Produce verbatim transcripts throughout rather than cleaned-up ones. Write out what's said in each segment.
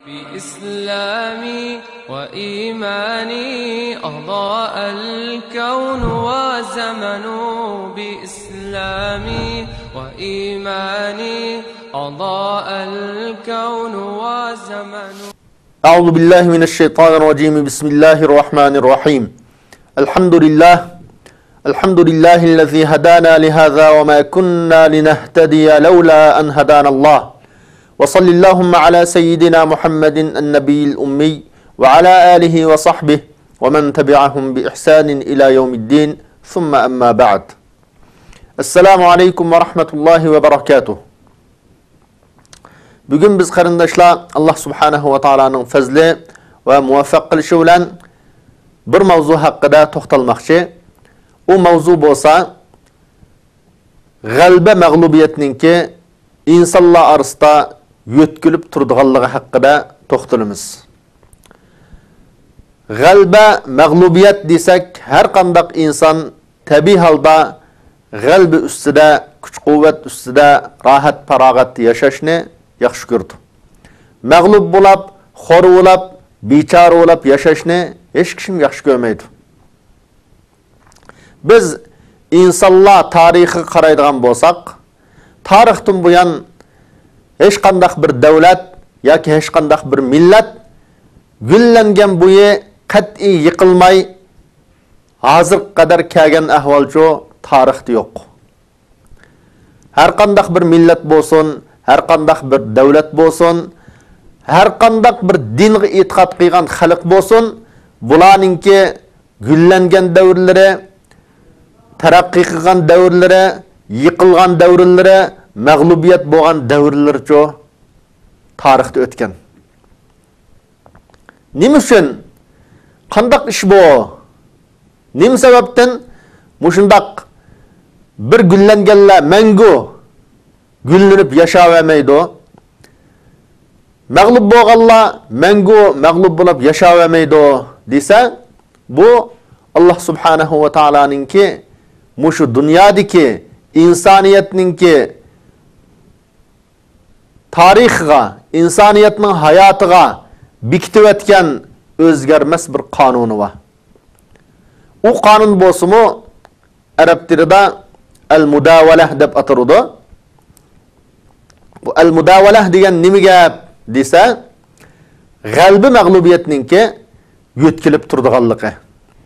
بإسلامي وإيماني أضاء الكون وزمن. بإسلامي وإيماني أضاء الكون وزمن. أعوذ بالله من الشيطان الرجيم. بسم الله الرحمن الرحيم. الحمد لله. الحمد لله الذي هدانا لهذا وما كنا لنهتدي لولا أن هدانا الله. وصل اللهم على سيدنا محمد النبي الأمي وعلى آله وصحبه ومن تبعهم بإحسان إلى يوم الدين. ثم أما بعد. السلام عليكم ورحمة الله وبركاته. بۈگۈن بىز قېرىنداشلار، ئاللا سۇبھانەھۇ ۋە تائالانىڭ پەزلى ۋە مۇۋەپپەق قىلىشى بىلەن بىر ماۋزۇ ھەققىدە توختالماقچى. ئۇ ماۋزۇ بولسا، غەلىبە مەغلۇبىيەتنىڭكى ئىنسانلار ئارىسىدا يۆتكىلىپ تۇرىدىغانلىقى ھەققىدە توختىلىمىز. غەلىبە، مەغلۇبىيەت دېسەك، ھەر قانداق ئىنسان تەبىئىي ھالدا غەلىبە ئۈستىدە، كۈچ-قۇۋۋەت ئۈستىدە راھەت-پاراغەتتە ياشاشنى ياخشى كۆرىدۇ. مەغلۇپ بولاپ، خور بولاپ، بىچارە بولاپ ياشاشنى ھېچ كىشىمۇ ياخشى كۆرمەيدۇ. بىز ئىنسانلار تارىخىغا قارايدىغان بولساق، تارىختىن بۇيان ھېچقانداق بىر دەۋلەت ياكى ھېچقانداق بىر مىللەت گۈللەنگەن بويى قەتئىي يىقىلماي، ھازىرغا قەدەر كەلگەن ئەھۋالچۇ تارىختا يوق. ھەرقانداق بىر مىللەت بولسۇن، ھەرقانداق بىر دەۋلەت بولسۇن، ھەرقانداق بىر دىنغا ئېتىقاد قىلغان خەلق بولسۇن، بۇلارنىڭكى گۈللەنگەن دەۋرلىرى، تەرەققىي قىلغان دەۋرلىرى، يىقىلغان دەۋرلىرى، مەغلۇبىيەت بولغان دەۋرلىرىچۇ تارىختا ئۆتكەن. نېمە ئۈچۈن؟ قانداق ئىش بۇ؟ نېمە سەۋەبتىن مۇشۇنداق بىر گۈللەنگەنلەر مەڭگۈ گۈللىنىپ ياشاۋەرمەيدۇ؟ مەغلۇپ بولغانلار مەڭگۈ مەغلۇپ بولۇپ ياشاۋەرمەيدۇ دېسە، بۇ ئاللا سۇبھانەھۇ ۋە تائالانىڭكى مۇشۇ دۇنيادىكى ئىنسانىيەتنىڭكى تارىخىغا، ئىنسانىيەتنىڭ ھاياتىغا بېكىتىۋەتكەن ئۆزگەرمەس بىر قانۇنى بار. ئۇ قانۇن بولسىمۇ، ئەرەب تىلىدا ئەل مۇداۋەلە دەپ ئاتىلىدۇ. بۇ ئەل مۇداۋەلە دېگەن نېمە گەپ دېسە، غەلىبە مەغلۇبىيەتنىڭكى يۆتكىلىپ تۇرىدىغانلىقى.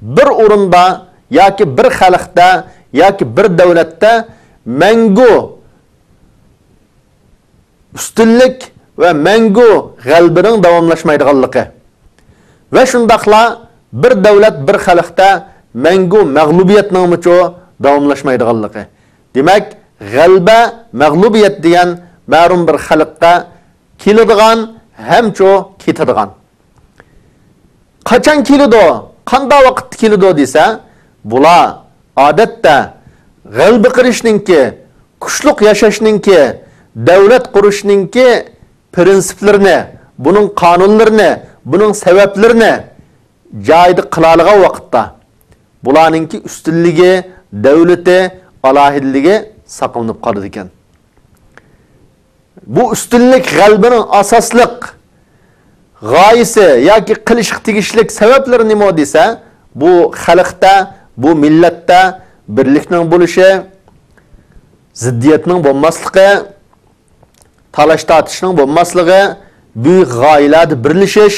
بىر ئورۇندا ياكى بىر خەلقتە ياكى بىر دەۋلەتتە مەڭگۈ ئۈستۈنلۈك ۋە مەڭگۈ غەلىبىنىڭ داۋاملاشمايدىغانلىقى ۋە شۇنداقلا بىر دەۋلەت، بىر خەلقتە مەڭگۈ مەغلۇبىيەتنىڭمۇچۇ داۋاملاشمايدىغانلىقى. دېمەك، غەلىبە، مەغلۇبىيەت دېگەن مەلۇم بىر خەلققە كېلىدىغان ھەمچۇ كېتىدىغان. قاچان كېلىدۇ، قانداق ۋاقىتتا كېلىدۇ دېسە، بۇلار ئادەتتە غەلىبە قىلىشنىڭكى، كۈچلۈك ياشاشنىڭكى، دەۋلەت قۇرۇشنىڭكى پىرىنسىپلىرىنى، بۇنىڭ قانۇنلىرىنى، بۇنىڭ سەۋەبلىرىنى جايىدا قىلالىغان ۋاقىتتا، بۇلارنىڭكى ئۈستۈنلۈكى، دەۋلىتى، ئالاھىدىلىكى ساقلىنىپ قالىدىكەن. بۇ ئۈستۈنلۈك، غەلىبىنىڭ ئاساسلىق غايىسى ياكى قىلىشقا تېگىشلىك سەۋەبلىرى نېمە دېسە، بۇ خەلقتە، بۇ مىللەتتە بىرلىكنىڭ بولۇشى، زىددىيەتنىڭ بولماسلىقى، تالاش-تارتىشنىڭ بولماسلىقى، بۈيۈك غايىلەردە بىرلىشىش،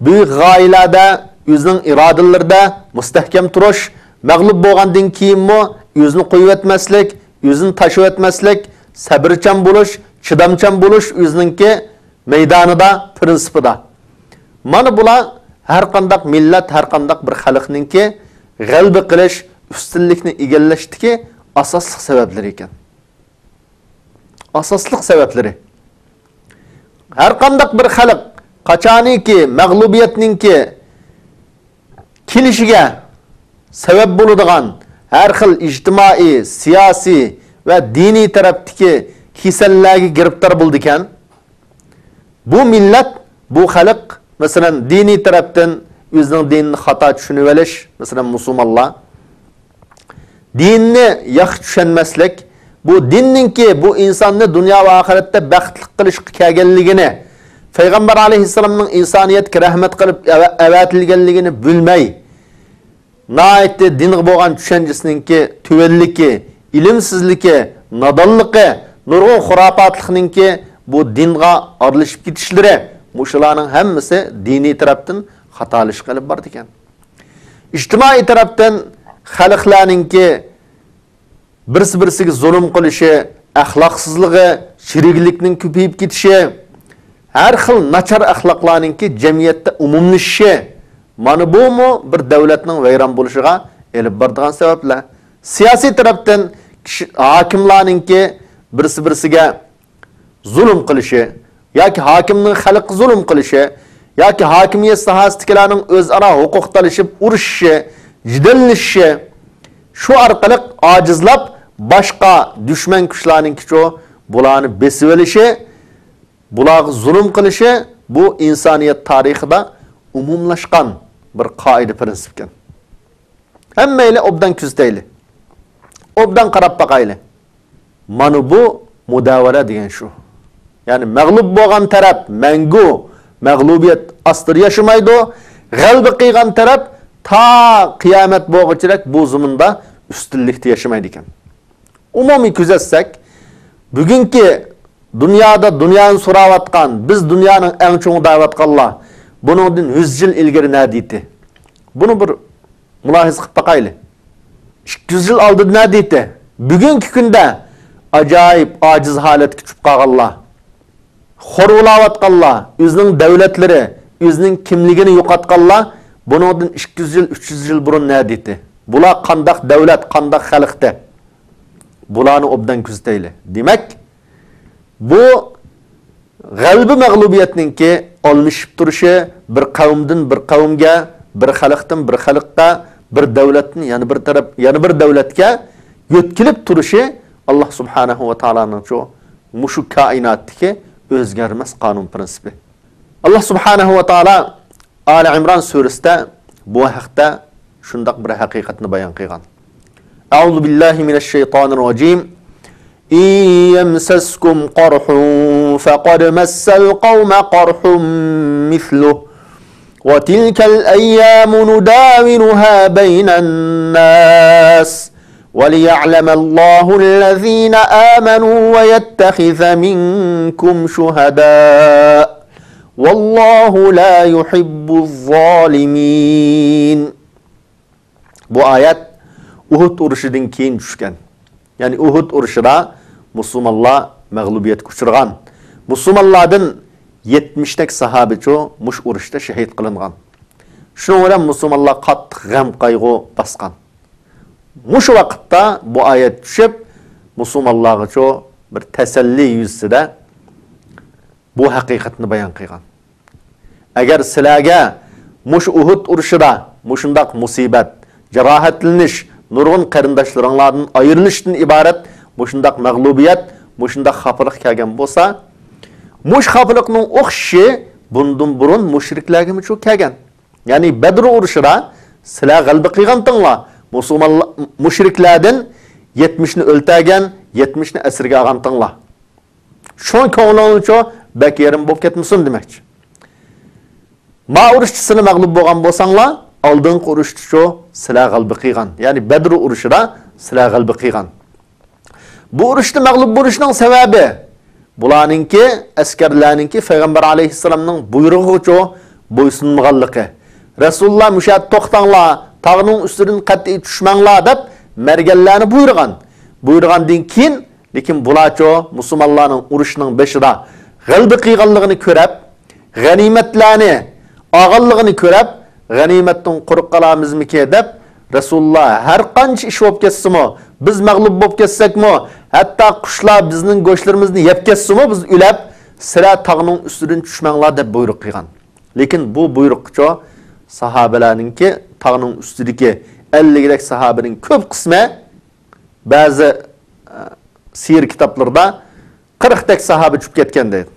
بۈيۈك غايىلەردە ئۆزىنىڭ ئىرادىلىرىدە مۇستەھكەم تۇرۇش، مەغلۇپ بولغاندىن كېيىنمۇ ئۆزىنى قويۇۋەتمەسلىك، ئۆزىنى تاشلىۋەتمەسلىك، سەۋرچان بولۇش، چىدامچان بولۇش ئۆزىنىڭكى مەيدانىدا، پىرىنسىپىدا. مانا بۇلار ھەرقانداق مىللەت، ھەرقانداق بىر خەلقنىڭكى غەلىبە قىلىش، ئۈستۈنلۈكنى ئىگىلەشتىكى ئاساسلىق سەۋەبلىرى ئىكەن. ئاساسلىق سەۋەبلىرى. ھەرقانداق بىر خەلق قاچانىكى مەغلۇبىيەتنىڭكى كېلىشىگە سەۋەب بولىدىغان ھەر خىل ئىجتىمائىي، سىياسىي ۋە دىنىي تەرەپتىكى كېسەللەرگە گىرىپتار بولىدىكەن. بۇ مىللەت، بۇ خەلق، مەسىلەن، دىنىي تەرەپتىن ئۆزىنىڭ دىنىنى خاتا چۈشىنىۋېلىش، مەسىلەن، مۇسۇلمانلار، دىننى ياخشى چۈشەنمەسلىك، بۇ دىننىڭكى بۇ ئىنساننى دۇنيا ۋە ئاخىرەتتە بەختلىك قىلىشقا كەلگەنلىكىنى، پەيغەمبەر ئەلەيھىسسالامنىڭ ئىنسانىيەتكە رەھمەت قىلىپ ئەۋە-، ئەۋەتىلگەنلىكىنى بىلمەي، ناھايىتى دىنغا بولغان چۈشەنچىسىنىڭكى تۆۋەنلىكى، ئىلىمسىزلىكى، نادانلىقى، نۇرغۇن خۇراپاتلىقنىڭكى بۇ دىنغا ئارىلىشىپ كېتىشلىرى، مۇشۇلارنىڭ ھەممىسى دىنىي تەرەپتىن خاتالىشىشقا ئېلىپ بارىدىكەن. ئىجتىمائىي تەرەپتىن خەلقلەرنىڭكى بىرسى-بىرسىگە زۇلۇم قىلىشى، ئەخلاقسىزلىقى، چىرىكلىكنىڭ كۆپىيىپ كېتىشى، ھەر خىل ناچار ئەخلاقلارنىڭكى جەمئىيەتتە ئومۇملىشىشى، مانا بۇمۇ بىر دۆلەتنىڭ ۋەيران بولۇشىغا ئېلىپ بارىدىغان سەۋەبلەر. سىياسىي تەرەپتىن كىشى، ھاكىملارنىڭكى بىرسى-بىرسىگە زۇلۇم قىلىشى ياكى ھاكىمنىڭ خەلققە زۇلۇم قىلىشى ياكى ھاكىمىيەت ساھەسىدىكىلەرنىڭ ئۆزئارا ھوقۇق تالىشىپ ئۇرۇشۇشى، جېدەللىشىشى، شۇ ئارقىلىق ئاجىزلاپ، باشقا دۈشمەن كۈچلەرنىڭكىچۇ بۇلارنى بېسىۋېلىشى، بۇلارغا زۇلۇم قىلىشى، بۇ ئىنسانىيەت تارىخىدا ئومۇملاشقان بىر قائىدە، پىرىنسىپكەن. ھەممەيلى ئوبدان كۆزىتەيلى. ئوبدان قاراپ باقايلى. مانا بۇ مۇداۋەلە دېگەن شۇ. يەنى مەغلۇپ بولغان تەرەپ مەڭگۈ مەغلۇبىيەت ئاستىدا ياشىمايدۇ. غەلىبە قىلغان تەرەپ تا قىيامەت بولغۇچىدەك بۇ زېمىندا ئۈستۈنلۈكتە ياشىمايدىكەن. ئومۇمىي كۆزەتسەك، بۈگۈنكى دۇنيادا دۇنيانى سوراۋاتقان، بىز دۇنيانىڭ ئەڭ چوڭى دەۋاتقانلار، بۇنىڭدىن يۈز يىل ئىلگىرى نەدە ئىدى؟ بۇنى بىر مۇلاھىزە قىلىپ باقايلى. ئىككى يۈز يىل ئالدىدا نەدە ئىدى؟ بۈگۈنكى كۈندە ئاجايىپ ئاجىز ھالەتكە چۈشۈپ قالغانلار، خورلىۋاتقانلار، ئۆزىنىڭ دۆلەتلىرى، ئۆزىنىڭ كىملىكىنى يوقاتقانلار، بۇنىڭدىن ئىككى يۈز يىل، ئۈچ يۈز يىل بۇرۇن نەدە ئىدى؟ بۇلار قانداق دۆلەت، قانداق خەلقتى؟ بۇلارنى ئوبدان كۆزىتەيلى. دېمەك، بۇ غەلىبە مەغلۇبىيەتنىڭكى ئالمىشىپ تۇرۇشى، بىر قەۋمدىن بىر قەۋمگە، بىر خەلقتىن بىر خەلققە، بىر دۆلەتتىن يەنە بىر تەرەپ، يەنە بىر دۆلەتكە يۆتكىلىپ تۇرۇشى ئاللا سۇبھانەھۇ ۋە تائالانىڭچۇ مۇشۇ كائىناتتىكى ئۆزگەرمەس قانۇن پىرىنسىپى. ئاللا سۇبھانەھۇ ۋە تائالا ئالى ئىمران سۈرىسىدە بۇ ھەقتە شۇنداق بىر ھەقىقەتنى بايان قىلغان. أعوذ بالله من الشيطان الرجيم. إن يمسسكم قرح فقد مس القوم قرح مثله وتلك الأيام نداولها بين الناس وليعلم الله الذين آمنوا ويتخذ منكم شهداء والله لا يحب الظالمين. بۇ ئايەت ئۇھۇد ئۇرۇشىدىن كېيىن چۈشكەن. يەنى ئۇھۇد ئۇرۇشىدا مۇسۇلمانلار مەغلۇبىيەتكە ئۇچرىغان. مۇسۇلمانلاردىن يەتمىشتەك ساھابىچۇ مۇشۇ ئۇرۇشتا شېھىت قىلىنغان. شۇنىڭ بىلەن مۇسۇلمانلار قاتتىق غەم قايغۇ باسقان. مۇشۇ ۋاقىتتا بۇ ئايەت چۈشۈپ، مۇسۇلمانلارغىچۇ بىر تەسەللى يۈزىسىدە بۇ ھەقىقەتنى بايان قىلغان. ئەگەر سىلەرگە مۇشۇ ئۇھۇد ئۇرۇشىدا مۇشۇنداق مۇسىبەت، جاراھەتلىنىش، نۇرغۇن قېرىنداشلىرىڭلاردىن ئايرىلىشتىن ئىبارەت مۇشۇنداق مەغلۇبىيەت، مۇشۇنداق خاپىلىق كەلگەن بولسا، مۇشۇ خاپىلىقنىڭ ئوخشىشى بۇندىن بۇرۇن مۇشرىكلەرگىمۇ شۇ كەلگەن. يەنى بەدر ئۇرۇشىدا سىلەر غەلىبە قىلغانتىڭلار، مۇسۇلمانلار، مۇشرىكلەردىن يەتمىشنى ئۆلتۈرگەن، يەتمىشنى ئەسىرگە ئالغانتىڭلار. شۇڭا كۆڭلۈڭلارچۇ بەك يېرىم بولۇپ كەتمىسۇن دېمەكچى. ما ئۇرۇشتا سىلەر مەغلۇپ بولغان بولساڭلار، ئالدىنقى ئۇرۇشتىچۇ سىلەر غەلىبە قىلغان. يەنى بەدر ئۇرۇشىدا سىلەر غەلىبە قىلغان. بۇ ئۇرۇشتا مەغلۇپ بولۇشنىڭ سەۋەبى، بۇلارنىڭكى، ئەسكەرلەرنىڭكى پەيغەمبەر ئەلەيھىسسالامنىڭ بۇيرۇقىغىچۇ بويسۇنمىغانلىقى. رەسۇلۇللا مۇشۇ يەردە توختاڭلار، تاغنىڭ ئۈستىدىن قەتئىي چۈشمەڭلار دەپ مەرگەنلەرنى بۇيرۇغان. بۇيرۇغاندىن كېيىن، لېكىن بۇلارچۇ مۇسۇلمانلارنىڭ ئۇرۇشنىڭ بېشىدا غەلىبە قىلغانلىقىنى كۆرەپ، غەنىيمەتلەرنى ئالغانلىقىنى كۆرەپ، غەنىيمەتتىن قۇرۇق قالارمىزمىكى دەپ، رەسۇلۇللا ھەر قانچە ئىش بولۇپ كەتسىمۇ، بىز مەغلۇپ بولۇپ كەتسەكمۇ، ھەتتا قۇشلار بىزنىڭ گۆشلىرىمىزنى يەپ كەتسىمۇ، بىز ئۆلەپ، سىلەر تاغنىڭ ئۈستىدىن چۈشمەڭلار دەپ بۇيرۇق قىلغان. لېكىن بۇ بۇيرۇققىچۇ ساھابىلەرنىڭكى، تاغنىڭ ئۈستىدىكى ئەللىكلەك ساھابىنىڭ كۆپ قىسمى، بەزى، ئە، سىير كىتابلىرىدا قىرىقتەك ساھابە چۈشۈپ كەتكەن دەيدۇ.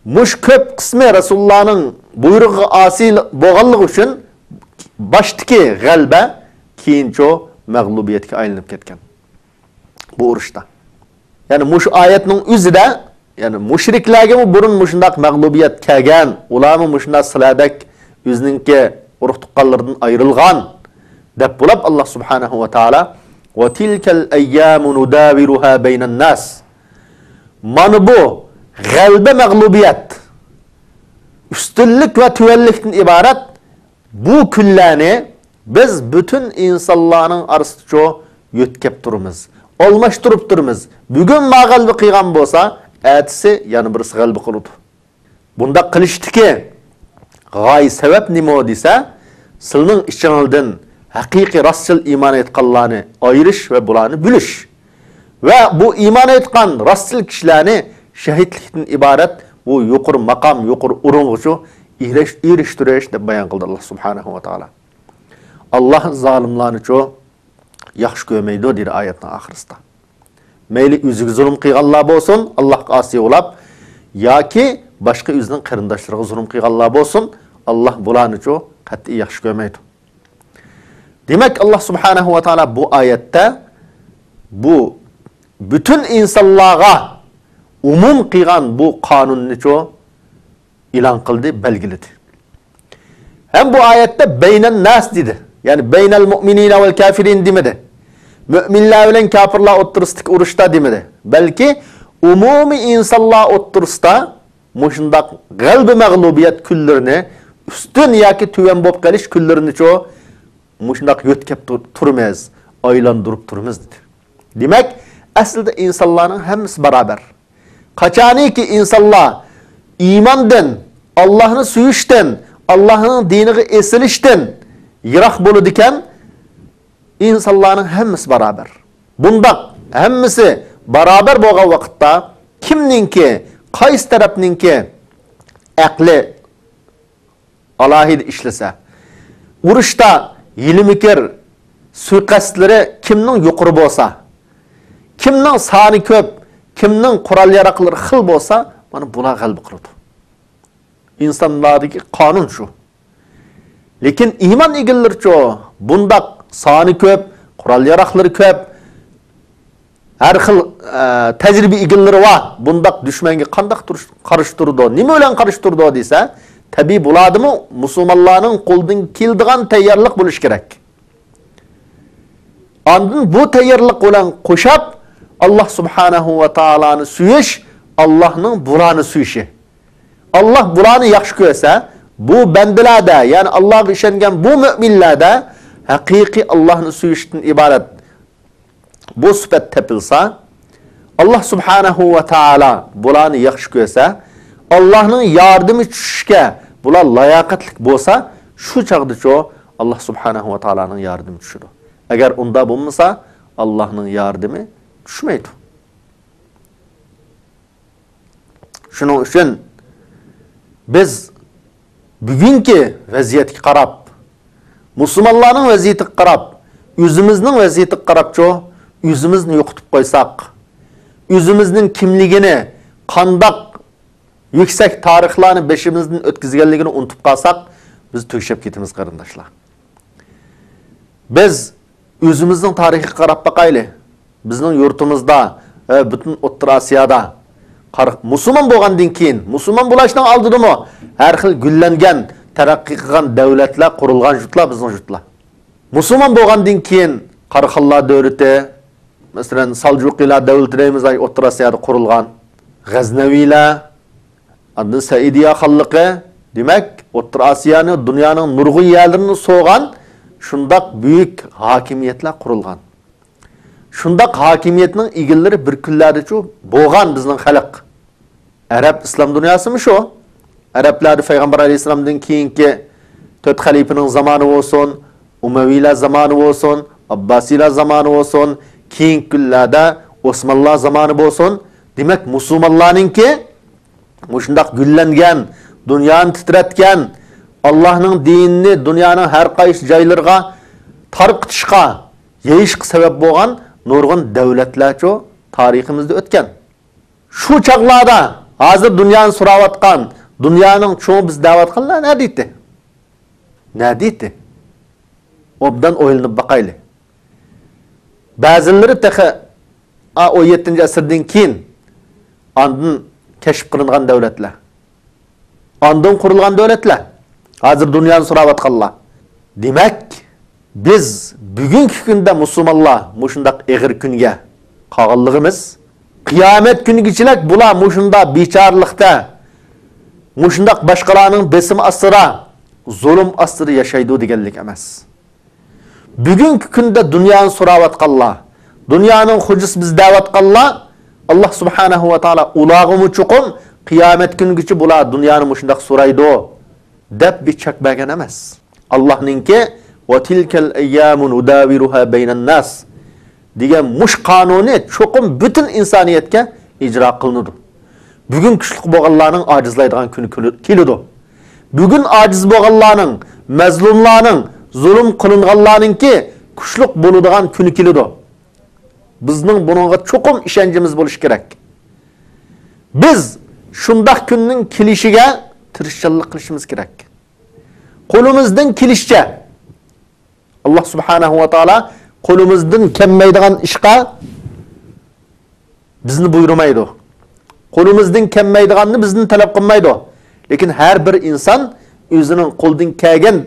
مۇشۇ كۆپ قىسمى رەسۇلۇللانىڭ بۇيرۇقىغا ئاسىي بولغانلىقى ئۈچۈن باشتىكى غەلىبە كېيىنچۇ مەغلۇبىيەتكە ئايلىنىپ كەتكەن بۇ ئۇرۇشتا. يەنى مۇشۇ ئايەتنىڭ ئۆزىدە يەنى مۇشرىكلارغىمۇ بۇرۇن مۇشۇنداق مەغلۇبىيەت كەلگەن، ئۇلارمۇ مۇشۇنداق سىلەردەك ئۆزىنىڭكى ئۇرۇق تۇغقانلىرىدىن ئايرىلغان، دەپ بولۇپ، ئاللا سۇبھانەھۇ ۋە تائالا، «ۋە تىلكەل ئەييامۇ نۇداۋىلۇھا بەينەن ناس.» مانا بۇ غەلىبە مەغلۇبىيەت، ئۈستۈنلۈك ۋە تۆۋەنلىكتىن ئىبارەت بۇ كۈنلەرنى بىز پۈتۈن ئىنسانلارنىڭ ئارىسىدىچۇ يۆتكەپ تۇرىمىز، ئالماشتۇرۇپ تۇرىمىز. بۈگۈن ما غەلىبە قىلغان بولسا، ئەتىسى يەنە بىرسى غەلىبە قىلىدۇ. بۇنداق قىلىشتىكى غايە سەۋەب نېمە دېسە، سىلىنىڭ ئىچىڭلاردىن ھەقىقىي راستچىل ئىمان ئېيتقانلارنى ئايرىش ۋە بۇلارنى بۆلۈش. ۋە بۇ ئىمان ئېيتقان راستچىل كىشىلەرنى شەھىدلىكتىن ئىبارەت بۇ يۇقىرى ماقام، يۇقىرى ئورۇنغىچۇ ئېرىش-، ئېرىشتۈرۈش دەپ بايان قىلدى ئاللا سۇبھانەھۇ ۋە تائالا. ئاللا زالىملارنىچۇ ياخشى كۆرمەيدۇ، دېدى ئايەتنىڭ ئاخىرىسىدا. مەيلى ئۆزىگە زۇلۇم قىلغانلار بولسۇن، ئاللاھقا ئاسىي بولاپ، ياكى باشقا ئۆزىنىڭ قېرىنداشلىرىغا زۇلۇم قىلغانلار بولسۇن، ئاللا بۇلارنىچۇ قەتئىي ياخشى كۆرمەيدۇ. دېمەك، ئاللا سۇبھانەھۇ ۋە تائالا بۇ ئايەتتە بۇ پۈتۈن ئىنسانلارغا ئومۇم قىلغان بۇ قانۇننىچۇ ئېلان قىلدى، بەلگىلىدى. ھەم بۇ ئايەتتە بەينەن ناس دېدى. يەنى بەينەل مۇئمىنىنە ۋەل كافىرىن دېمىدى. مۆمىنلەر بىلەن كاپىرلار ئوتتۇرىسىدىكى ئۇرۇشتا دېمىدى. بەلكى ئومۇمىي ئىنسانلار ئوتتۇرىسىدا مۇشۇنداق غەلىبە مەغلۇبىيەت كۈنلىرىنى، ئۈستۈن ياكى تۆۋەن بولۇپ قېلىش كۈنلىرىنىچۇ مۇشۇنداق يۆتكەپ تۇر-، تۇرىمىز، ئايلاندۇرۇپ تۇرىمىز دېدى. دېمەك، ئەسلىدە ئىنسانلارنىڭ ھەممىسى باراۋەر. قاچانكى ئىنسانلار ئىماندىن، ئاللاھنى سۆيۈشتىن، ئاللاھنىڭ دىنىغا ئېسىلىشتىن يىراق بولىدىكەن، ئىنسانلارنىڭ ھەممىسى باراۋەر. بۇنداق ھەممىسى باراۋەر بولغان ۋاقىتتا، كىمنىڭكى، قايسى تەرەپنىڭكى ئەقلى ئالاھىدە ئىشلىسە، ئۇرۇشتا ھىيلە-مىكىر، سۇيىقەستلىرى كىمنىڭ يۇقىرى بولسا، كىمنىڭ سانى كۆپ، كىمنىڭ قورال-ياراغلىرى خېلى بولسا، مانا بۇلار غەلىبە قىلىدۇ. ئىنسانلاردىكى قانۇن شۇ. لېكىن ئىمان ئىگىلىرىچۇ، بۇنداق سانى كۆپ، قورال-ياراغلىرى كۆپ، ھەر خىل، ئە، تەجرىبە ئىگىلىرى بار بۇنداق دۈشمەنگە قانداق تۇرۇش، قارشى تۇرىدۇ، نېمە بىلەن قارشى تۇرىدۇ دېسە، تەبىئىي بۇلاردىمۇ مۇسۇلمانلارنىڭ قولىدىن كېلىدىغان تەييارلىق بولۇشى كېرەك. ئاندىن بۇ تەييارلىق بىلەن قوشاپ، ئاللا سۇبھانەھۇ ۋە تائالانى سۆيۈش، ئاللانىڭ بۇلارنى سۆيۈشى. ئاللا بۇلارنى ياخشى كۆرسە، بۇ بەندىلەردە، يەنى ئاللاغا ئىشەنگەن بۇ مۆمىنلەردە ھەقىقىي ئاللانى سۆيۈشتىن ئىبارەت بۇ سۈپەت تېپىلسا، ئاللا سۇبھانەھۇ ۋە تائالا بۇلارنى ياخشى كۆرسە، ئاللانىڭ ياردىمى چۈشۈشكە بۇلار لاياقەتلىك بولسا، شۇ چاغدىچۇ ئاللا سۇبھانەھۇ ۋە تائالانىڭ ياردىمى چۈشىدۇ. ئەگەر ئۇنداق بولمىسا، ئاللانىڭ ياردىمى چۈشمەيدۇ. شۇنىڭ ئۈچۈن بىز بۈگۈنكى ۋەزىيەتكە قاراپ، مۇسۇلمانلارنىڭ ۋەزىيىتىگە قاراپ، ئۆزىمىزنىڭ ۋەزىيىتىگە قاراپچۇ، ئۆزىمىزنى يوقىتىپ قويساق، ئۆزىمىزنىڭ كىملىكىنى، قانداق يۈكسەك تارىخلارنى بېشىمىزدىن ئۆتكۈزگەنلىكىنى ئۇنتۇپ قالساق، بىز تۈگىشىپ كېتىمىز، قېرىنداشلار. بىز ئۆزىمىزنىڭ تارىخىغا قاراپ باقايلى. بىزنىڭ يۇرتىمىزدا، ئە، پۈتۈن ئوتتۇرا ئاسىيادا قار-، مۇسۇلمان بولغاندىن كېيىن، مۇسۇلمان بولۇشنىڭ ئالدىدىمۇ ھەر خىل گۈللەنگەن، تەرەققىي قىلغان دۆلەتلەر قۇرۇلغان يۇرتلار بىزنىڭ يۇرتلار. مۇسۇلمان بولغاندىن كېيىن قاراخانلار دۆلىتى، مەسىلەن، سالجۇقىلار دۆلىتى دەيمىز، ئوتتۇرا ئاسىيادا قۇرۇلغان. غەزنەۋىلەر، ئاندىن سەئىدىيە خانلىقى، دېمەك، ئوتتۇرا ئاسىيانى، دۇنيانىڭ نۇرغۇن يەرلىرىنى سوغان شۇنداق بۈيۈك ھاكىمىيەتلەر قۇرۇلغان. شۇنداق ھاكىمىيەتنىڭ ئىگىلىرى بىر كۈنلەردىچۇ بولغان بىزنىڭ خەلق. ئەرەب ئىسلام دۇنياسىمۇ شۇ. ئەرەبلەردە پەيغەمبەر ئەلەيھىسسالامدىن كېيىنكى تۆت خەلىپىنىڭ زامانى بولسۇن، ئۇمەۋىيلەر زامانى بولسۇن، ئابباسىيلار زامانى بولسۇن، كېيىنكى كۈنلەردە ئوسمانلار زامانى بولسۇن، دېمەك، مۇسۇلمانلارنىڭكى مۇشۇنداق گۈللەنگەن، دۇنيانى تىترەتكەن، ئاللانىڭ دىنىنى دۇنيانىڭ ھەر قايسى جايلىرىغا تارقىتىشقا، يېيىشقا سەۋەب بولغان نۇرغۇن دۆلەتلەرچۇ تارىخىمىزدا ئۆتكەن. شۇ چاغلاردا ھازىر دۇنيانى سوراۋاتقان، دۇنيانىڭ چوڭى بىز دەۋاتقانلار نەدە ئىدى؟ نەدە ئىدى؟ ئوبدان ئويلىنىپ باقايلى. بەزىلىرى تېخى، ئا، ئون يەتتىنچى ئەسىردىن كېيىن، ئاندىن كەشىپ قىلىنغان دۆلەتلەر. ئاندىن قۇرۇلغان دۆلەتلەر. ھازىر دۇنيانى سوراۋاتقانلار. دېمەك، بىز بۈگۈنكى كۈندە مۇسۇلمانلار مۇشۇنداق ئېغىر كۈنگە قالغانلىقىمىز، قىيامەت كۈنىگىچىلىك بۇلار مۇشۇنداق بىچارىلىقتا، مۇشۇنداق باشقىلارنىڭ بېسىمى ئاستىدا، زۇلۇم ئاستىدا ياشايدۇ دېگەنلىك ئەمەس. بۈگۈنكى كۈندە دۇنيانى سوراۋاتقانلار، دۇنيانىڭ خوجىسى بىز دەۋاتقانلار، ئاللا سۇبھانەھۇ ۋە تائالا ئۇلارغىمۇ چوقۇم قىيامەت كۈنىگىچە بۇلار دۇنيانى مۇشۇنداق سورايدۇ، دەپ بىر چەك بەرگەن ئەمەس. ئاللانىڭكى «ۋە تىلكەل ئەييامۇ نۇداۋىرۇھا بەينەنناس» دېگەن مۇش قانۇنى چوقۇم پۈتۈن ئىنسانىيەتكە ئىجرا قىلىنىدۇ. بۈگۈن كۈچلۈك بولغانلارنىڭ ئاجىزلايدىغان كۈنى كېلىدۇ. بۈگۈن ئاجىز بولغانلارنىڭ، مەزلۇملارنىڭ، زۇلۇم قىلىنغانلارنىڭكى كۈچلۈك بولىدىغان كۈنى كېلىدۇ. بىزنىڭ بۇنىڭغا چوقۇم ئىشەنچىمىز بولۇشى كېرەك. بىز شۇنداق كۈننىڭ كېلىشىگە تىرىشچانلىق قىلىشىمىز كېرەك. قولىمىزدىن كېلىشىچە، ئاللا سۇبھانەھۇ ۋە تائالا قولىمىزدىن كەلمەيدىغان ئىشقا بىزنى بۇيرۇمايدۇ. قولىمىزدىن كەلمەيدىغاننى بىزدىن تەلەپ قىلمايدۇ. لېكىن ھەر بىر ئىنسان ئۆزىنىڭ قولىدىن كەلگەن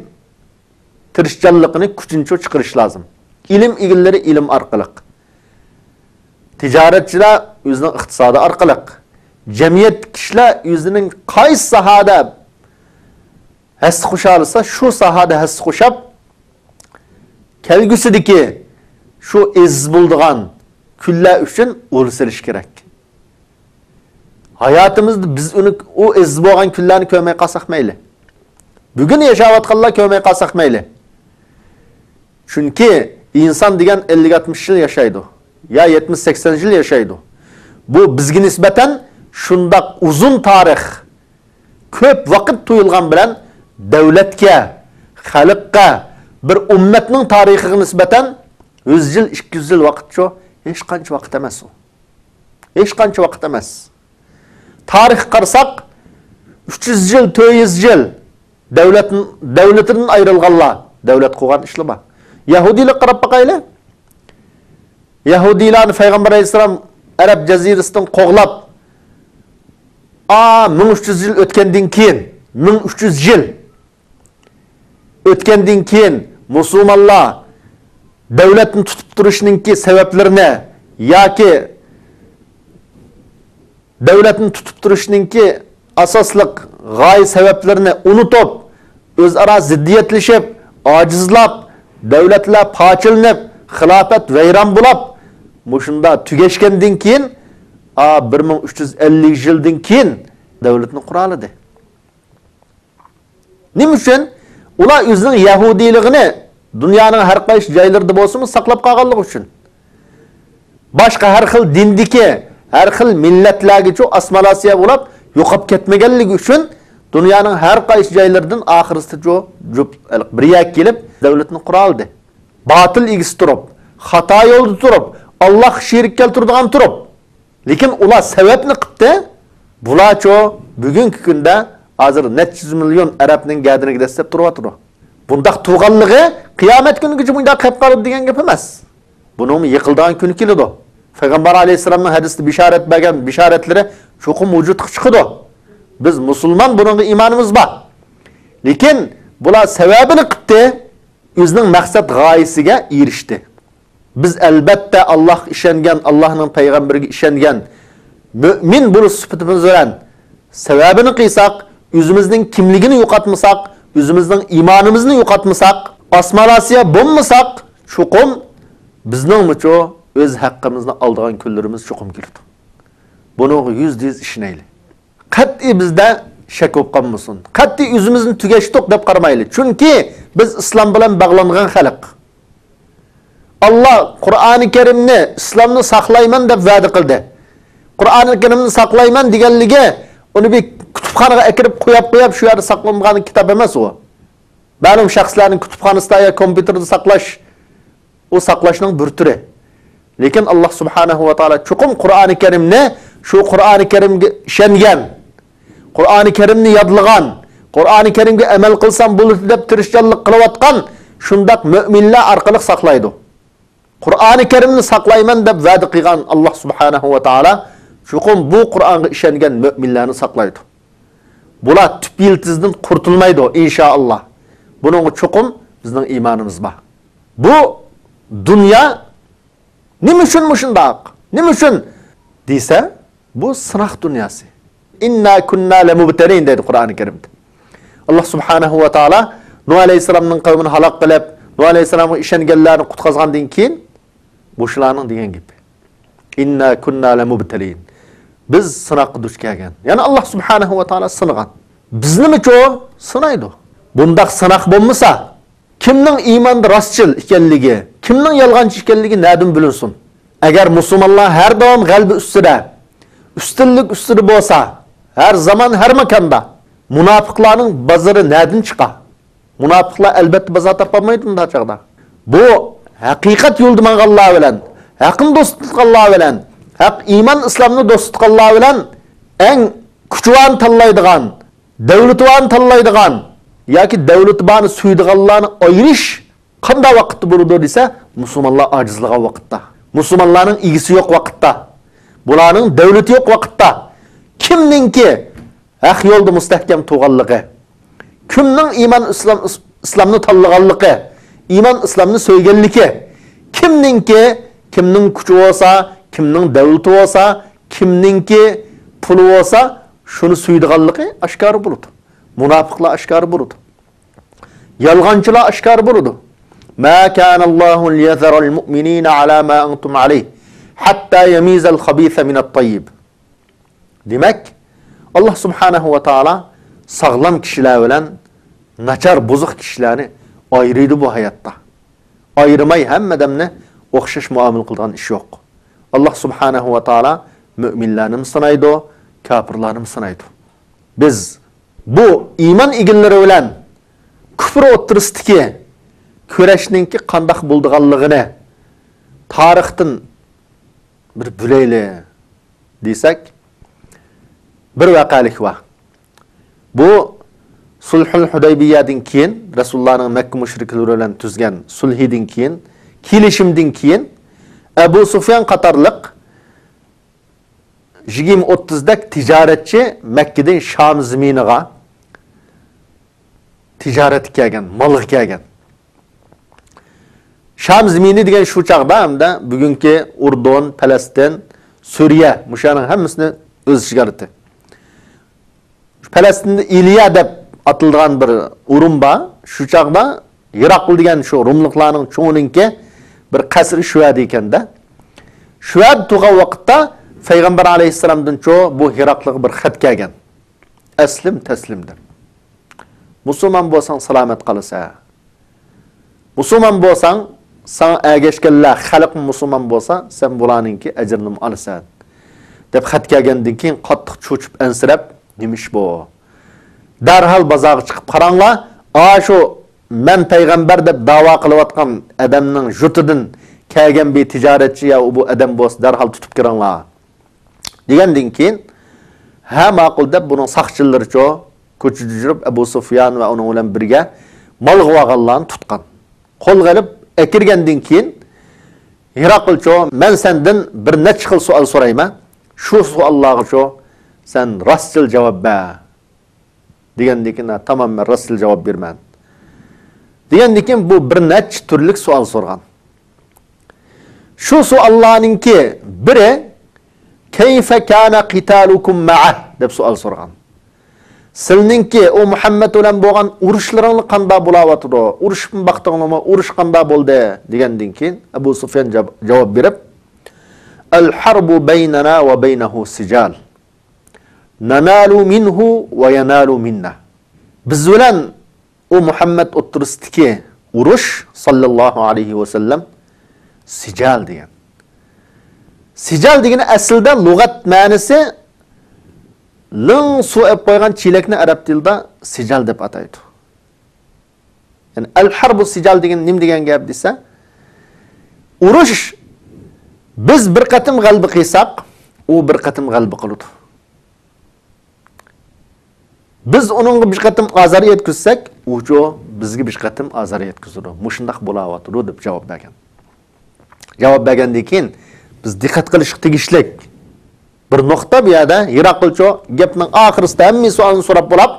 تىرىشچانلىقىنى، كۈچىنى چىقىرىشى لازىم. ئىلىم ئىگىلىرى ئىلىم ئارقىلىق، تىجارەتچىلەر ئۆزىنىڭ ئىقتىسادى ئارقىلىق، جەمئىيەتتىكى كىشىلەر ئۆزىنىڭ قايسى ساھەدە ھەسسە قوشالىسا، شۇ ساھەدە ھەسسە قوشاپ، كەلگۈسىدىكى شۇ ئېزىز بولىدىغان كۈنلەر ئۈچۈن ئۇل سېلىش كېرەك. ھاياتىمىزدا بىز ئۇنى، ئۇ ئېزىز بولغان كۈنلەرنى كۆرمەي قالساق مەيلى. بۈگۈن ياشاۋاتقانلار كۆرمەي قالساق مەيلى. چۈنكى ئىنسان دېگەن ئەللىك ئاتمىش يىل ياشايدۇ، يا يەتمىش سەكسەن يىل ياشايدۇ. بۇ بىزگە نىسبەتەن شۇنداق ئۇزۇن تارىخ، كۆپ ۋاقىت تۇيۇلغان بىلەن دۆلەتكە، خەلققە، بىر ئۈممەتنىڭ تارىخىغا نىسبەتەن يۈز يىل، ئىككى يۈز يىل ۋاقىتچۇ، ھېچقانچە ۋاقىت ئەمەس ئۇ. ھېچقانچە ۋاقىت ئەمەس. تارىخقا قارىساق، ئۈچ يۈز يىل، تۆت يۈز يىل دۆلەت، دۆلىتىدىن ئايرىلغانلار دۆلەت قۇرغان ئىشلار بار. يەھۇدىيلارغا قاراپ باقايلى. يەھۇدىيلارنى پەيغەمبەر ئەلەيھىسسالام ئەرەب جەزىرىسىدىن قوغلاپ، ئا، مىڭ ئۈچ يۈز يىل ئۆتكەندىن كېيىن، مىڭ ئۈچ يۈز يىل ئۆتكەندىن كېيىن مۇسۇلمانلار دۆلەتنى تۇتۇپ تۇرۇشنىڭكى سەۋەبلىرىنى ياكى دۆلەتنى تۇتۇپ تۇرۇشنىڭكى ئاساسلىق غايە سەۋەبلىرىنى ئۇنتۇپ، ئۆزئارا زىددىيەتلىشىپ، ئاجىزلاپ، دۆلەتلەر پارچىلىنىپ، خىلاپەت ۋەيران بولاپ، مۇشۇنداق تۈگەشكەندىن كېيىن، ئا، بىر مىڭ ئۈچ يۈز ئەللىك يىلدىن كېيىن دۆلەتنى قۇرالىدى. نېمە ئۈچۈن؟ ئۇلار ئۆزىنىڭ يەھۇدىيلىقىنى دۇنيانىڭ ھەر قايسى جايلىرىدا بولسىمۇ ساقلاپ قالغانلىقى ئۈچۈن. باشقا ھەر خىل دىندىكى، ھەر خىل مىللەتلەرگىچۇ ئاسسىمىلياتسىيە بولاپ يوقاپ كەتمىگەنلىكى ئۈچۈن دۇنيانىڭ ھەر قايسى جايلىرىدىن ئاخىرىسىچۇ جۈپ بىر يەرگە كېلىپ دۆلەتنى قۇرالىدى. باتىل ئىگىسى تۇرۇپ، خاتا يولدا تۇرۇپ، ئاللاغا شېرىك كەلتۈرىدىغان تۇرۇپ. لېكىن ئۇلار سەۋەبنى قىپتى. بۇلارچۇ بۈگۈنكى كۈندە ھازىر نەچچە يۈز مىليون ئەرەبنىڭ گەدىنىگە دەسسەپ تۇرۇۋاتىدۇ. بۇنداق تۇرغانلىقى قىيامەت كۈنىگىچە مۇنداق قېلىپ قالىدۇ دېگەن گەپ ئەمەس. بۇنىڭمۇ يىقىلىدىغان كۈنى كېلىدۇ. پەيغەمبەر ئەلەيھىسسالامنىڭ ھەدىستە بېشارەت بەرگەن بېشارەتلىرى چوقۇم ۋۇجۇدقا چىقىدۇ. بىز مۇسۇلمان، بۇنىڭغا ئىمانىمىز بار. لېكىن بۇلار سەۋەبىنى قىپتى، ئۆزىنىڭ مەقسەت غايىسىگە ئېرىشتى. بىز ئەلبەتتە ئاللاھقا ئىشەنگەن، ئاللاھنىڭ پەيغەمبىرىگە ئىشەنگەن مۆمىن بولۇش سۈپىتىمىز بىلەن سەۋەبىنى قىلساق، ئۆزىمىزنىڭ كىملىكىنى يوقاتمىساق، ئۆزىمىزنىڭ ئىمانىمىزنى يوقاتمىساق، ئاسسىمىلياتسىيە بولمىساق، چوقۇم بىزنىڭمۇچۇ ئۆز ھەققىمىزنى ئالىدىغان كۈنلىرىمىز چوقۇم كېلىدۇ. بۇنىڭغا يۈزدە يۈز ئىشىنەيلى. قەتئىي بىزدە شەك بولۇپ قالمىسۇن. قەتئىي ئۆزىمىزنى تۈگەشتۇق دەپ قارىمايلى. چۈنكى بىز ئىسلام بىلەن باغلانغان خەلق. ئاللا قۇرئانى كەرىمنى، ئىسلامنى ساقلايمەن دەپ ۋەدە قىلدى. قۇرئانى كەرىمنى ساقلايمەن دېگەنلىكى، ئۇنى بىر كۇتۇپخانىغا ئەكىرىپ قوياپ، قوياپ، شۇ يەردە ساقلانغان كىتاب ئەمەس ئۇ. مەلۇم شەخسلەرنىڭ كۇتۇپخانىسىدا يا كومپيۇتېردا ساقلاش، ئۇ ساقلاشنىڭ بىر تۈرى. لېكىن ئاللا سۇبھانەھۇ ۋە تائالا چوقۇم قۇرئانى كەرىمنى، شۇ قۇرئانى كەرىمگە ئىشەنگەن، قۇرئانى كەرىمنى يادلىغان، قۇرئانى كەرىمگە ئەمەل قىلسام بولىدۇ دەپ تىرىشچانلىق قىلىۋاتقان شۇنداق مۆمىنلەر ئارقىلىق ساقلايدۇ. قۇرئانى كەرىمنى ساقلايمەن دەپ ۋەدە قىلغان ئاللا سۇبھانەھۇ ۋە تائالا چوقۇم بۇ قۇرئانغا ئىشەنگەن مۆمىنلەرنى ساقلايدۇ. بۇلار تۈپ يىلتىزىدىن قۇرتۇلمايدۇ، ئىنشائاللا. بۇنىڭغا چوقۇم بىزنىڭ ئىمانىمىز بار. بۇ دۇنيا نېمە ئۈچۈن مۇشۇنداق؟ نېمە ئۈچۈن دېسە، بۇ سىناق دۇنياسى. «ئىننا كۇننا لەمۇبتەلىن» دەيدۇ قۇرئانى كەرىمدە. ئاللا سۇبھانەھۇ ۋە تائالا نۇھ ئەلەيھىسسالامنىڭ قەۋمىنى ھالاك قىلىپ، نۇھ ئەلەيھىسسالامغا ئىشەنگەنلەرنى قۇتقۇزغاندىن كېيىن، بۇ شۇلارنىڭ دېگەن گېپى. «ئىننا كۇننا لەمۇبتەلىن». بىز سىناققا دۇچ كەلگەن. يەنى ئاللا سۇبھانەھۇ ۋە تائالا سىنىغان. بىزنىمۇچۇ سىنايدۇ. بۇنداق سىناق بولمىسا، كىمنىڭ ئىماندا راستچىل ئىكەنلىكى، كىمنىڭ يالغانچى ئىكەنلىكى نەدىن بىلىنسۇن؟ ئەگەر مۇسۇلمانلار ھەر داۋام غەلىبە ئۈستىدە، ئۈستۈنلۈك ئۈستىدە بولسا، ھەر زامان، ھەر ماكاندا، مۇناپىقلارنىڭ بازىرى نەدىن چىقا؟ مۇناپىقلار ئەلۋەتتە بازار تاپالمايدۇ ئۇنداق چاغدا. بۇ ھەقىقەت يولىدا ماڭغانلار بىلەن، ھەقنى دوست تۇتقانلار بىلەن، ھەق ئىمان ئىسلامنى دوست تۇتقانلار بىلەن ئەڭ كۈچى بارنى تاللايدىغان، دەۋلىتى بارنى تاللايدىغان ياكى دەۋلىتى بارنى سۆيىدىغانلارنى ئايرىش قانداق ۋاقىتتا بولىدۇ دېسە، مۇسۇلمانلار ئاجىزلىغان ۋاقىتتا، مۇسۇلمانلارنىڭ ئىگىسى يوق ۋاقىتتا، بۇلارنىڭ دەۋلىتى يوق ۋاقىتتا، كىمنىڭكى ھەق يولدا مۇستەھكەم تۇرغانلىقى، كىمنىڭ ئىمان ئىسلام، ئىسلامنى تاللىغانلىقى، ئىمان ئىسلامنى سۆيگەنلىكى، كىمنىڭكى، كىمنىڭ كۈچى بولسا، كىمنىڭ دەۋلىتى بولسا، كىمنىڭكى پۇلى بولسا، شۇنى سۆيىدىغانلىقى ئاشكارا بولىدۇ. مۇناپىقلار ئاشكارا بولىدۇ. يالغانچىلار ئاشكارا بولىدۇ. ما كان الله ليذر المؤمنين على ما أنتم عليه حتى يميز الخبيث من الطيب. دېمەك، ئاللا سۇبھانەھۇ ۋە تائالا ساغلام كىشىلەر بىلەن ناچار، بۇزۇق كىشىلەرنى ئايرىيدۇ بۇ ھاياتتا. ئايرىماي ھەممە ئادەمنى ئوخشاش مۇئامىلە قىلىدىغان ئىش يوق. ئاللا سۇبھانەھۇ ۋە تائالا مۆمىنلەرنىمۇ سىنايدۇ، كاپىرلارنىمۇ سىنايدۇ. بىز بۇ ئىمان ئىگىلىرى بىلەن كۇپۇر ئوتتۇرىسىدىكى كۈرەشنىڭكى قانداق بولىدىغانلىقىنى تارىختىن بىر بىلەيلى دېسەك، بىر ۋەقەلىك بار. بۇ سۇلھۇل ھۇدەيبىيەدىن كېيىن، رەسۇلۇللانىڭ مەككە مۇشرىكلىرى بىلەن تۈزگەن سۇلھىدىن كېيىن، كېلىشىمدىن كېيىن، ئەبۇ سۇفيان قاتارلىق يىگىرمە ئوتتۇزدەك تىجارەتچى مەككىدىن شام زېمىنىغا تىجارەتكە كەلگەن، مالغا كەلگەن. شام زېمىنى دېگەن شۇ چاغدا ھەمدە بۈگۈنكى ئۇردۇن، پەلەستىن، سۈرىيە، مۇشۇلارنىڭ ھەممىسىنى ئۆز ئىچىگە ئالدى. پەلەستىندە ئىلىيا دەپ ئاتىلىدىغان بىر ئورۇن بار. شۇ چاغدا ھېراقل دېگەن شۇ روملۇقلارنىڭ چوڭىنىڭكى بىر قەسرى شۇ يەردە ئىكەن-دە. شۇ يەردە تۇرغان ۋاقىتتا پەيغەمبەر ئەلەيھىسسالامدىنچۇ بۇ ھېراقلغا بىر خەت كەلگەن. «ئەسلىم تەسلىم» دەپ. «مۇسۇلمان بولساڭ سالامەت قالىسەن. مۇسۇلمان بولساڭ، ساڭا ئەگەشكەنلەر خەلقمۇ مۇسۇلمان بولسا، سەن بۇلارنىڭكى ئەجرىنىمۇ ئالىسەن» دەپ خەت كەلگەندىن كېيىن قاتتىق چۆچۈپ، ئەنسىرەپ، «نېمە ئىش بۇ؟» دەرھال بازارغا چىقىپ قاراڭلار، ئاشۇ مەن پەيغەمبەر دەپ داۋا قىلىۋاتقان ئادەمنىڭ يۇرتىدىن كەلگەن بىر تىجارەتچى يا بۇ ئادەم بولسا، دەرھال تۇتۇپ كىرىڭلار دېگەندىن كېيىن، ھە، ماقۇل دەپ، بۇنىڭ ساقچىلىرىچۇ كوچىدا يۈرۈپ، ئەبۇ سۇفيان ۋە ئۇنىڭ بىلەن بىرگە مالغا بارغانلارنى تۇتقان. قولغا ئېلىپ ئەكىرگەندىن كېيىن، ھېراقلچۇ، مەن سەندىن بىر نەچچە خىل سوئال سورايمەن. شۇ سوئاللارغىچۇ سەن راستچىل جاۋاب بەر. دېگەندىن كېيىن، ھە، تامام، مەن راستلا جاۋاب بېرىمەن. دېگەندىن كېيىن بۇ بىر نەچچە تۈرلۈك سوئال سورىغان. شۇ سوئاللارنىڭكى بىرى، «كيف كان قتالكم معه؟» دەپ سوئال سورىغان. «سىلىنىڭكى ئۇ مۇھەممەد بىلەن بولغان ئۇرۇشلىرىڭلار قانداق بولاۋاتىدۇ؟ ئۇرۇشۇپمۇ باقتىڭلارمۇ؟ ئۇرۇش قانداق بولدى؟» دېگەندىن كېيىن ئەبۇ سۇفيان جاۋ-، جاۋاب بېرىپ، «الحرب بيننا وبينه سجال. ننال منه وينال منا.» بىز بىلەن ئۇ مۇھەممەد ئوتتۇرىسىدىكى ئۇرۇش، ساللاللاھۇ ئەلەيھى ۋەسەللەم، سىجال دېگەن. سىجال دېگىنى ئەسلىدە لۇغەت مەنىسى لىڭ سۇ ئېلىپ قويغان چېلەكنى ئەرەب تىلىدا سىجال دەپ ئاتايدۇ. يەنى، ئەل ھەربۇ سىجال دېگەن نېمە دېگەن گەپ دېسە، ئۇرۇش، بىز بىر قېتىم غەلىبە قىلساق، ئۇ بىر قېتىم غەلىبە قىلىدۇ. بىز ئۇنىڭغا بىر قېتىم ئازار يەتكۈزسەك، ئۇچۇ بىزگە بىر قېتىم ئازار يەتكۈزىدۇ. مۇشۇنداق بولاۋاتىدۇ، دەپ جاۋاب بەرگەن. جاۋاب بەرگەندىن كېيىن، بىز دىققەت قىلىشقا تېگىشلىك بىر نۇقتا بۇ يەردە، يىراقلىچۇ، گەپنىڭ ئاخىرىسىدا ھەممە سوئالنى سوراپ بولاپ،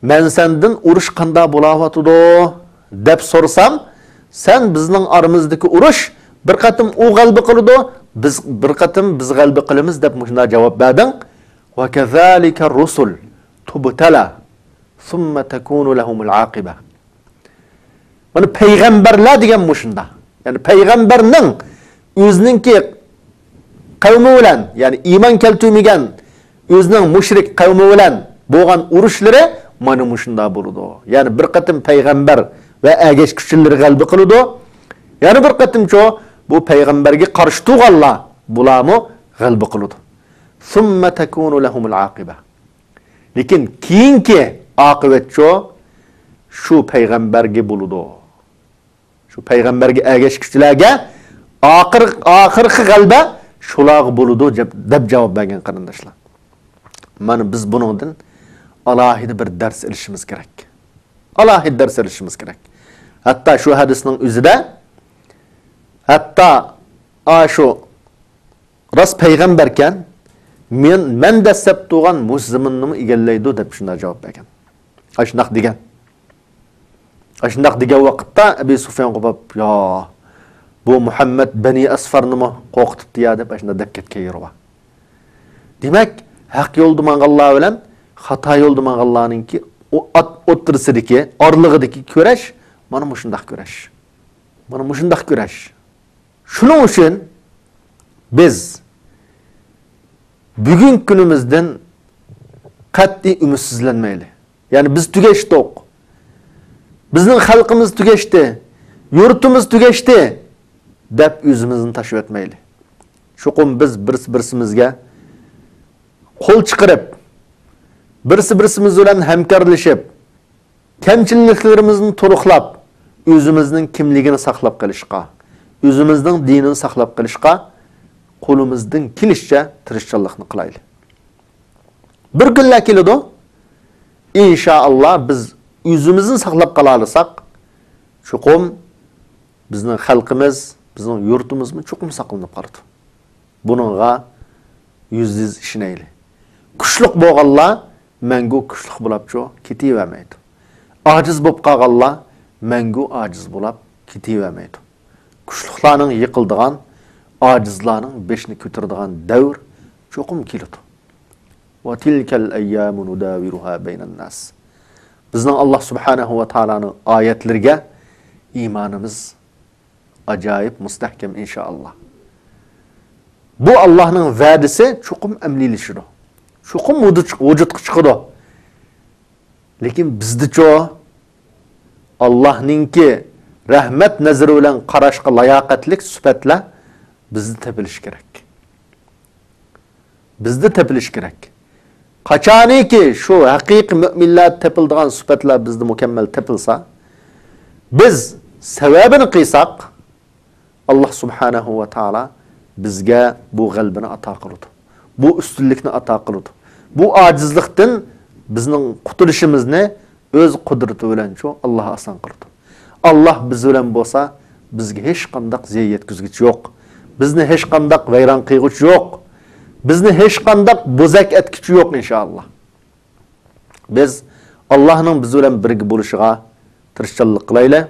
مەن سەندىن ئۇرۇش قاندا بولاۋاتىدۇ دەپ سورىسام، سەن بىزنىڭ ئارىمىزدىكى ئۇرۇش بىر قېتىم ئۇ غەلىبە قىلىدۇ، بىز بىر قېتىم بىز غەلىبە قىلىمىز دەپ مۇشۇنداق جاۋاب بەردىڭ. وكذلك الرسل تبتلى ثم تكون لهم العاقبة. مانا پەيغەمبەرلەر دېگەن مۇشۇنداق. يەنى پەيغەمبەرنىڭ ئۆزىنىڭكى قەۋمى بىلەن، يەنى ئىمان كەلتۈرمىگەن ئۆزىنىڭ مۇشرىك قەۋمى بىلەن بولغان ئۇرۇشلىرى مانا مۇشۇنداق بولىدۇ. يەنى بىر قېتىم پەيغەمبەر ۋە ئەگەشكۈچىلىرى غەلىبە قىلىدۇ. يەنە بىر قېتىمچۇ بۇ پەيغەمبەرگە قارشى تۇرغانلار بۇلارمۇ غەلىبە قىلىدۇ. ثم تكون لهم العاقبة. لېكىن كېيىنكى ئاقىۋەتچۇ شۇ پەيغەمبەرگە بولىدۇ. شۇ پەيغەمبەرگە ئەگەشكۈچىلەرگە ئاخىر، ئاخىرقى غەلىبە شۇلارغا بولىدۇ دەپ، دەپ جاۋاب بەرگەن قېرىنداشلار. مانا بىز بۇنىڭدىن ئالاھىدە بىر دەرس ئېلىشىمىز كېرەك. ئالاھىدە دەرس ئېلىشىمىز كېرەك. ھەتتا شۇ ھەدىسنىڭ ئۆزىدە، ھەتتا ئاشۇ راست پەيغەمبەركەن، مەن، مەن دەسسەپ تۇرغان مۇشۇ زېمىننىمۇ ئىگىلەيدۇ دەپ شۇنداق جاۋاب بەرگەن. ئاشۇنداق دېگەن. ئاشۇنداق دېگەن ۋاقىتتا ئەبى سۇفيان قوپاپ، يا، بۇ مۇھەممەد بەنى ئەسفارنىمۇ قورقۇتۇپتۇ يا دەپ ئاشۇنداق دەپ كەتكەن يېرى بار. دېمەك، ھەق يولدا ماڭغانلار بىلەن خاتا يولدا ماڭغانلارنىڭكى ئو-، ئات-، ئوتتۇرىسىدىكى، ئارىلىقىدىكى كۈرەش مانا مۇشۇنداق كۈرەش. مانا مۇشۇنداق كۈرەش. شۇنىڭ ئۈچۈن بىز بۈگۈنكى كۈنىمىزدىن قەتئىي ئۈمىدسىزلەنمەيلى. يەنى بىز تۈگەشتۇق، بىزنىڭ خەلقىمىز تۈگەشتى، يۇرتىمىز تۈگەشتى دەپ ئۆزىمىزنى تاشلىۋەتمەيلى. چوقۇم بىز بىرسى-بىرسىمىزگە قول چىقىرىپ، بىرسى-بىرسىمىز بىلەن ھەمكارلىشىپ، كەمچىلىكلىرىمىزنى تولۇقلاپ، ئۆزىمىزنىڭ كىملىكىنى ساقلاپ قېلىشقا، ئۆزىمىزنىڭ دىنىنى ساقلاپ قېلىشقا قولىمىزدىن كېلىشىچە تىرىشچانلىقنى قىلايلى. بىر كۈنلەر كېلىدۇ، ئىنشائاللا، بىز ئۆزىمىزنى ساقلاپ قالالىساق، چوقۇم بىزنىڭ خەلقىمىز، بىزنىڭ يۇرتىمىزمۇ چوقۇم ساقلىنىپ قالىدۇ. بۇنىڭغا يۈزدە يۈز ئىشىنەيلى. كۈچلۈك بولغانلار مەڭگۈ كۈچلۈك بولاپچۇ كېتىۋەرمەيدۇ. ئاجىز بولۇپ قالغانلار مەڭگۈ ئاجىز بولاپ كېتىۋەرمەيدۇ. كۈچلۈكلەرنىڭ يىقىلىدىغان، ئاجىزلارنىڭ بېشىنى كۆتۈرىدىغان دەۋر چوقۇم كېلىدۇ. وتلك الأيام نداولها بين الناس. بىزنىڭ ئاللا سۇبھانەھۇ ۋە تائالانىڭ ئايەتلىرىگە ئىمانىمىز ئاجايىپ مۇستەھكەم، ئىنشائاللا. بۇ ئاللانىڭ ۋەدىسى چوقۇم ئەمەلىيلىشىدۇ. چوقۇم ۋۇجۇد-، ۋۇجۇدقا چىقىدۇ. لېكىن بىزدىچۇ؟ ئاللانىڭكى رەھمەت نەزىرى بىلەن قاراشقا لاياقەتلىك سۈپەتلەر بىزدە تېپىلىشى كېرەك. بىزدە تېپىلىشى كېرەك. قاچانكى شۇ ھەقىقىي مۆمىنلەر تېپىلىدىغان سۈپەتلەر بىزدە مۇكەممەل تېپىلسا، بىز سەۋەبىنى قىلساق، ئاللا سۇبھانەھۇ ۋە تائالا بىزگە بۇ غەلىبىنى ئاتا قىلىدۇ. بۇ ئۈستۈنلۈكنى ئاتا قىلىدۇ. بۇ ئاجىزلىقتىن بىزنىڭ قۇتۇلۇشىمىزنى ئۆز قۇدرىتى بىلەنچۇ ئاللا ئاسان قىلىدۇ. ئاللا بىز بىلەن بولسا، بىزگە ھېچقانداق زىيان يەتكۈزگۈچى يوق. بىزنى ھېچقانداق ۋەيران قىلغۇچى يوق. بىزنى ھېچقانداق بوزەك ئەتكۈچى يوق، ئىنشائاللا. بىز ئاللانىڭ بىز بىلەن بىرگە بولۇشىغا تىرىشچانلىق قىلايلى.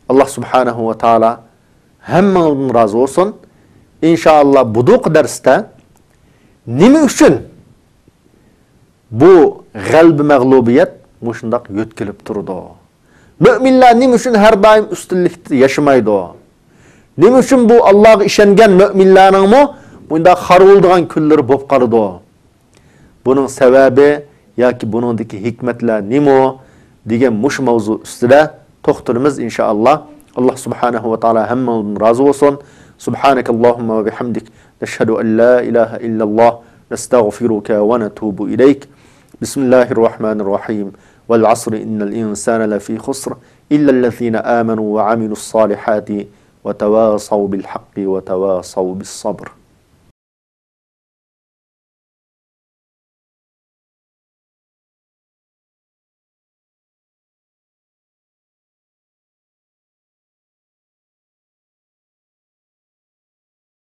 ئاللا سۇبھانەھۇ ۋە تائالا ھەممىڭىزدىن رازى بولسۇن. ئىنشائاللا، بۇدۇقى دەرستە نېمە ئۈچۈن بۇ غەلىبە مەغلۇبىيەت مۇشۇنداق يۆتكىلىپ تۇرىدۇ؟ مۆمىنلەر نېمە ئۈچۈن ھەر دائىم ئۈستۈنلۈكتە ياشىمايدۇ؟ نېمە ئۈچۈن بۇ ئاللاغا ئىشەنگەن مۆمىنلەرنىڭمۇ مۇنداق خار بولىدىغان كۈنلىرى بولۇپ قالىدۇ؟ بۇنىڭ سەۋەبى ياكى بۇنىڭدىكى ھېكمەتلەر نېمە دېگەن مۇشۇ ماۋزۇ ئۈستىدە توختىلىمىز، ئىنشائاللا. ئاللا سۇبھانەھۇ ۋە تائالا ھەممىڭىزدىن رازى بولسۇن. سبحانك اللهم وبحمدك، نشهد أن لا إله إلا الله، نستغفرك ونتوب إليك. بسم الله الرحمن الرحيم. والعصر إن الإنسان لفي خسر، إلا الذين آمنوا وعملوا الصالحات وتواصوا بالحق وتواصوا بالصبر.